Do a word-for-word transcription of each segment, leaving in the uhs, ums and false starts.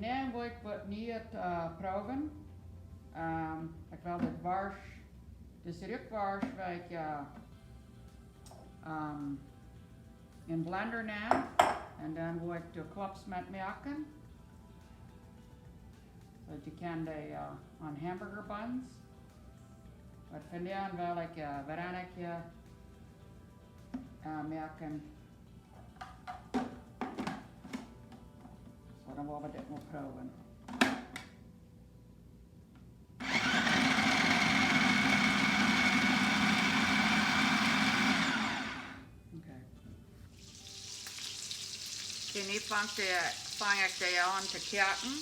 Nu woa ekj waut Nieet, äh, proowen. Ähm, ekj well dit Worscht, dit Rieekworscht, woa ekj, äh, ähm, em Blender nämen. Un dan woa ekj de Clubs met moaken. Soo daut jie kjennen dee, äh, aun Hamburger Buns. Waut vondoag well ekj, äh, Veronica, äh, moaken. Soo, dan woa wie dit mol proowen. Okay. Okay, nu fangt de, fang ekj dee aun to koaken.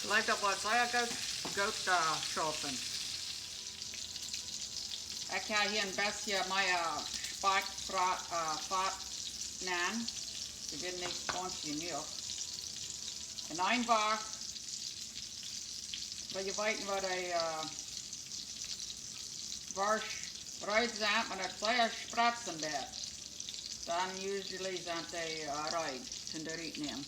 Jlikj daut woat sea goot, goot, äh, schaufen. Ekj hab hia een bät mea Spakj, äh, Fat nenn. Dee wia nich gaunz jenuach. Un eefach, wan jie weeten waut dee, äh, Worscht reed sent, wan et sea spretzen deit, dan usually sent dee, äh, reed, toom doa rut nämen.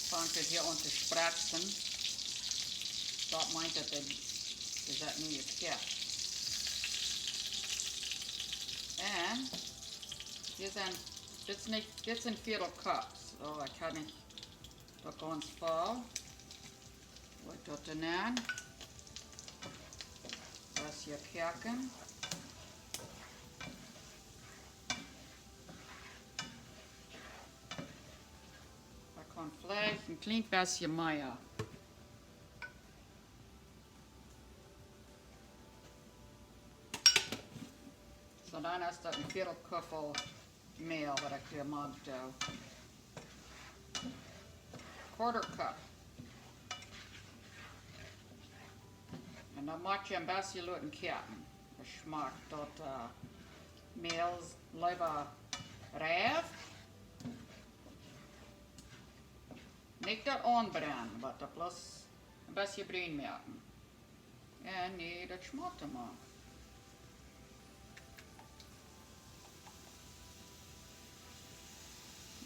Daut fangt hia aun to spretzen. Daut meent daut dee, dee sent nu jekoakt. Un hia sent, dit es nich, dit sent Viertel Cups. Oh, ekj kaun nich, daut gaunz voll. Woa ekj daut dan nenn. Daut es hia koaken. Daut kaun veleicht een kjlien bät mea. Soo, dan es daut een Viertel Kuffel Mäl waut ekj hia moak doo. Quarter cup. Un dan mott jie een bät loten koaken. Daut schmakjt daut, äh, Mäl leewa reif. Nich daut aunbrennen, oba daut bloos een bät brun moaken. Un nu daut schmolt to moaken.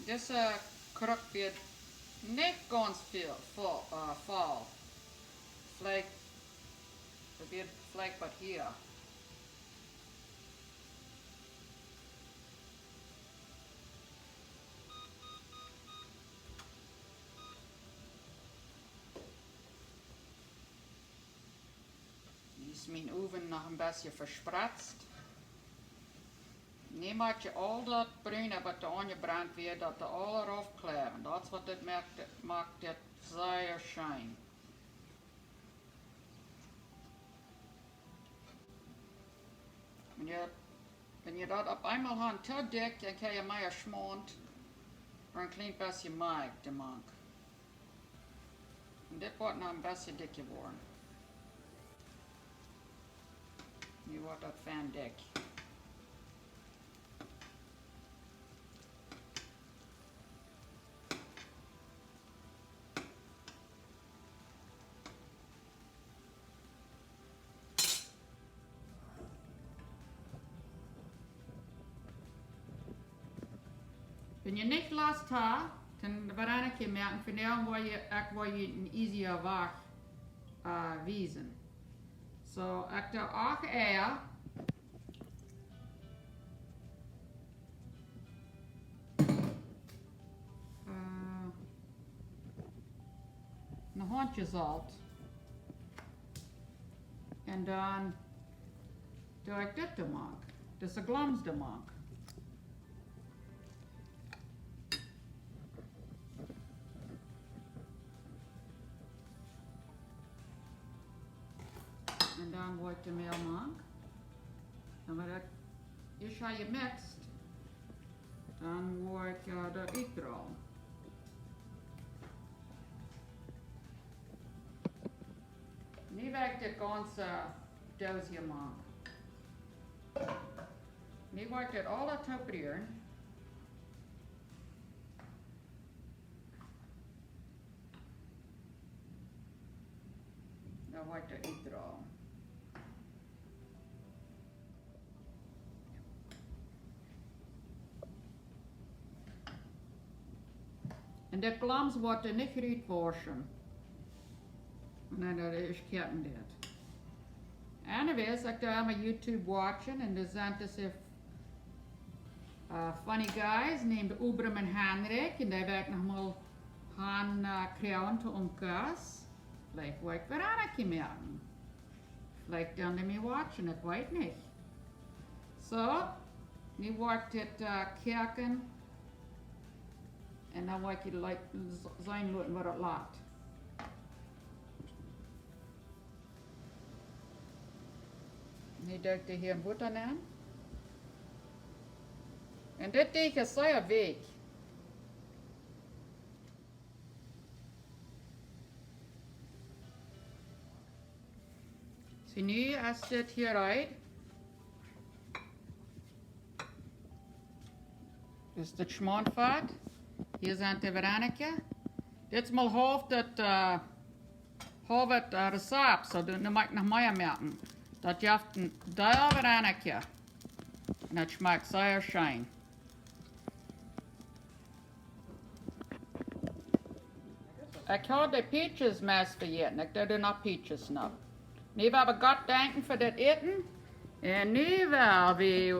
Dise Kruck wia nich gaunz väl, voll, äh, voll. Veleicht, daut wia veleicht waut hia. Nu es mien Owen noch een bät vespretzt. Nu mott jie aul daut Brune waut doa aunjebrent wia, daut doa aul rauf kjleewen. Daut es waut dit moakt, moakt dit sea scheen. Wan jie, wan jie daut opp eemol haben too dikj, dan kjenn jie mea Schmaunt, oba een kjlien bät mea doamank. Un dit woat noch een bät dikja woaren. Nu woat daut fein dikj. Wan jie nich Lust haben, dan woa ekj moaken, vondoag woa ekj, ekj woa junt een easya Wajch, äh, wiesen. Soo, ekj doo acht Eia. Äh, een Hauntje Solt. Un dan doo ekj dit doamank. Dit es de Glams doamank. Dan woa ekj de Mäl mank. Dan woat daut ieescht jemixt. Dan woa ekj, äh, daut utdroagen. Nu woa ekj dit gaunze Doos hia mank. Nu woa ekj dit aula toop rieren. Dan woa ekj daut utdroagen. Un dit Glams woat nich rutwauschen. Nä, daut es kjäten dit. Anyways, ekj doo emma YouTube watchen un doa sent dise, äh, funny guys named Obram un Henrik un dee woa ekj noch mol han, äh, kjrieen to onkas. Veleicht woa ekj Veronika moaken. Veleicht doonen dee mie watchen, ekj weet nich. So, nu woa ekj dit, äh, koaken. Un dan woa ekj jie like, seenen loten waut daut lat. Nu doo ekj dee hia en Wota nenn. Un dit Deech es sea weekj. See, nu es dit hia reed. Dit es daut Schmauntfat. Hia sent de Veronika. Dit es mau haulf daut, äh, haulf daut, äh, Rezept. So, dan, dan mott ekj noch mea moaken. Daut jeft een Deel Veronika. Un daut schmakjt sea scheen. Ekj haud de peaches meist vejäten. Ekj doo doa noch peaches nopp. Nu woa wie Gott danken fa dit Äten. Un nu woa wie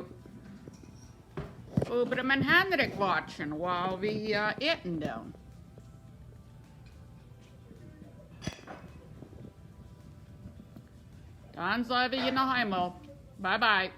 Obram un Henrik watchen, wiels wie, äh, äten doonen. Dan seen wie jie noch eemol. Bye bye.